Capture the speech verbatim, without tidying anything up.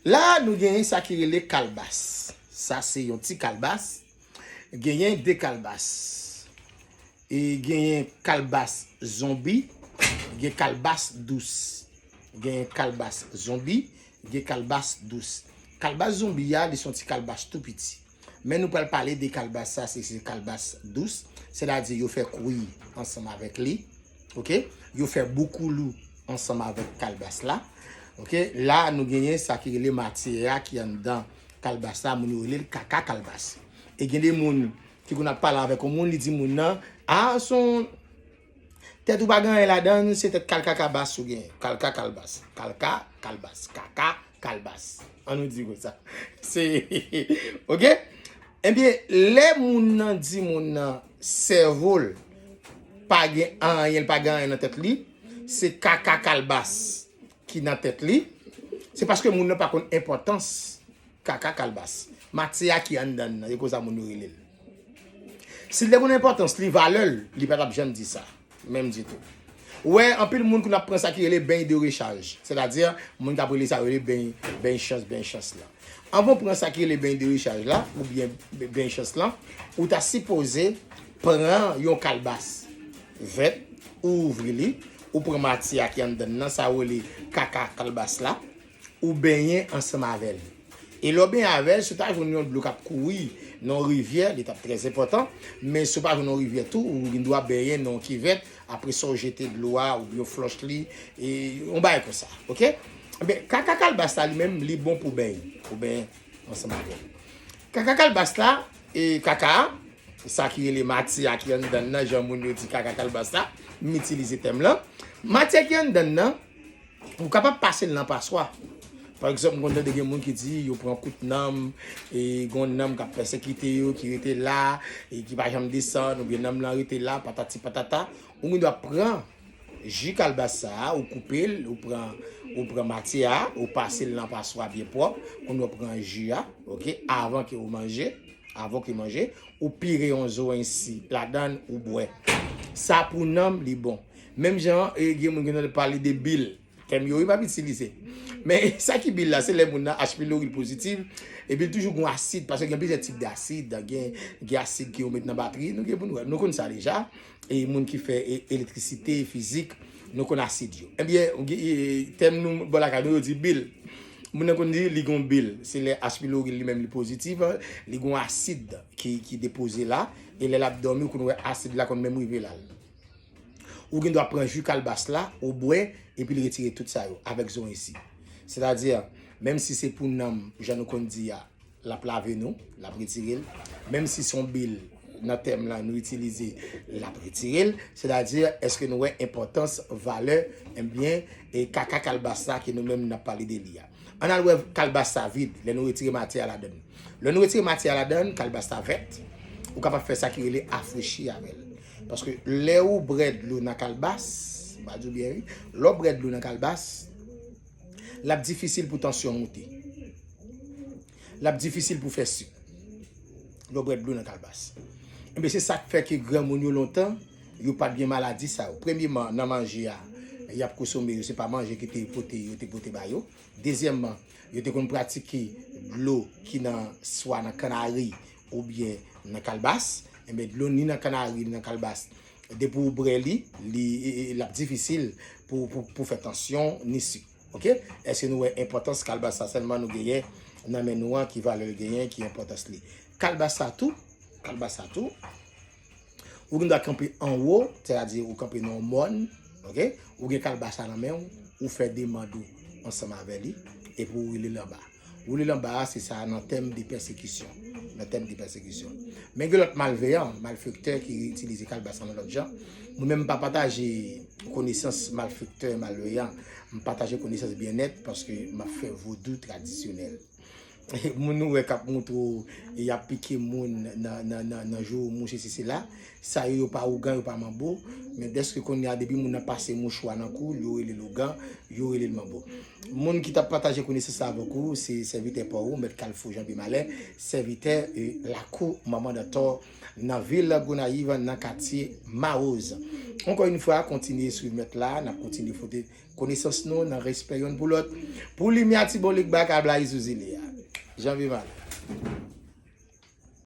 La, nou genyen sa ki rele kalbas. Sa se yon ti kalbas. Genyen de kalbas. E genyen kalbas zonbi, gen kalbas dous. Genyen kalbas zonbi, gen kalbas dous. Kalbas zonbi a, li se yon ti kalbas tou piti. Men nou pral pale de kalbas sa, se, se kalbas dous, sètadi yo fè kwi ansanm avèk li. Oke? Yo fè boukoulou ansanm avèk kalbas la. Oke? La, nou genyen sa ki rele matyè a ki anndan kalbas la, moun yo rele l kaka kalbas. E gen de moun ki konn ap pale avèk yon moun, li di moun nan, a, se yon tèt ou pa gen anyen ladan l, se tèt kalka kalbas ou gen. Kalka kalbas. Kalka kalbas. Kaka kalbas. An nou di konsa. Se, oke? Ebyen, lè moun nan di moun nan sèvo l pa gen anyen, l pa gen anyen nan tèt li, se kaka kalbas ki nan tèt li, se paske moun nan pa konn enpòtans kaka kalbas. Matyè a ki anndan l nan, e konsa moun yo rele l. Si l te konn enpòtans li, valè l, li pa t ap janm di sa. Menm ditou. Ou wè, anpil moun konn ap pran sa ki rele beny de rechaj. Sètadi, moun k ap rele sa yo rele beny, beny chans, beny chans lan. Anvan w pran sa ki rele beny de rechaj la, oubyen beny chans lan, ou ta sipoze pran yon kalbas vèt, ou ouvri li, ou pran matyè a ki anndan l nan, sa yo rele kaka kalbas la, ou benyen ansanm avè l. E lè w benyen avè l, si w ta jwenn yon dlo k ap kouri nan yon rivyè, li t ap trè enpòtan, men si w pa jwenn yon rivyè tou, ou gen dwa benyen nan yon kivèt, apre sa w jete dlo a, oubyen w flòch li, e yon bagay konsa, oke? Ebyen, kaka kalbas la li menm, li bon pou beny, pou benyen ansanm avè l. Kaka kalbas la, e kaka a, sa ki rele matyè a ki anndan l nan, jan moun yo di kaka kalbas la, m itilize tèm lan. Matyè ki anndan l nan, ou kapab pase l nan paswa. Pa egzanp, m konn tande gen moun ki di yo pran kout nanm, e gen yon nanm k ap pèsekite yo, ki rete la, e ki pa janm desann, oubyen nanm lan rete la, patati patata. Ou gen dwa pran ji kalbas sa a, ou koupe l, ou pran, ou pran matyè a, ou pase l nan paswa byen pwòp, kounye a w pran ji a, oke, avan ke ou manje, avan ke w manje, ou pire yon zoranj si ladan l, ou bwè. Sa pou nanm, li bon. Menm jan, e, gen moun ki konn pale de bil. Tèm yo, yo p ap itilize. Men sa ki bil la, se lè moun nan H. pylori pozitif, epi l toujou gen asid, paske gen plizyè tip dasid, gen, gen asid ke yo met nan batri, nou gen pou nou wè, nou konn sa deja. E moun ki fè e, elektrisite, fizik, nou konn asid yo. Ebyen, ou gen, e, tèm nou bò lakay nou, yo di bil. Moun nan konn di li gon bil. Se lè H. pylori li menm li pozitif, li gon asid ki, ki depoze la, e lè l ap dòmi, ou konn wè asid la konn menm rive la. Ou gen dwa pran ji kalbas la, ou bwè, epi l retire tout sa yo, avèk zoranj si. Sètadi, menm si se pou nanm, jan nou konn di a, l ap lave nou, l ap retire l. Menm si se yon bil, nan tèm lan, nou itilize, l ap retire l. Sètadi, èske nou wè enpòtans, valè, ebyen, e kaka kalbas la ke nou menm n ap pale de li a? Ann al wè kalbas sa vid, lè nou retire matyè a ladan l. Lè nou retire matyè a ladan l, kalbas sa vèt, ou kapab fè sa ki rele afrechi avè l. Paske lè ou bwè dlo nan kalbas, m va di w byen wi, lè w bwè dlo nan kalbas, l ap difisil pou tansyon moute. L ap difisil pou fè sik. Lè w bwè dlo nan kalbas. Ebyen, se sa k fè ke granmoun yo lontan, yo pa t gen maladi sa yo. Premyeman, nan manje a, y ap konsome yo, se pa manje ki te pote, yo te pote ba yo. Dezyèmman, yo te konn pratike dlo ki nan, swa nan kannari oubyen nan kalbas. Ebyen, dlo ni nan kannari, ni nan kalbas, depi w bwè li, li, e, e, l ap difisil pou, pou, pou fè tansyon, ni sik. Oke? Èske nou wè enpòtans kalbas sa? Sèlman nou genyen nan men nou an, ki valè l genyen, ki enpòtans li. Kalbas sa tou, kalbas sa tou, ou gen dwa kanpe anwo, sètadi ou kanpe nan yon mòn, oke? Ou gen kalbas sa nan men w, ou fè demann ou ansanm avè li, epi ou woule l anba. Woule l anba a, se sa nan tèm de pèsekisyon. Nan tèm de pèsekisyon. Men gen lòt malveyan, malfektè ki itilize kalbas sa nan lòt jan. Mwen menm, m pa pataje konesans malfektè, malveyan. M pataje konesans byennèt paske m ap fè vodou tradisyonèl. Moun ou wè k ap montre w, y ap pike moun nan, nan, nan, nan jou mouche sisi la. Sa yo, yo pa ougan, yo pa manbo. Men dèske kounye a, depi moun nan pase mouchwa nan kou l, yo rele l ougan, yo rele l manbo. Moun ki t ap pataje konesans la avèk ou, se sèvitè pa w, Mèt Kalfou Janbe Malè, sèvitè, e, lakou Manman Dantò, nan vil Gonayiv, nan katye Mawoz. Ankò yon fwa, kontinye swiv Mèt la, n ap kontinye pote konesans nou nan respè yonn pou lòt. Pou limyè ti bolik baka Blayi sou zile a. Janbe Malè.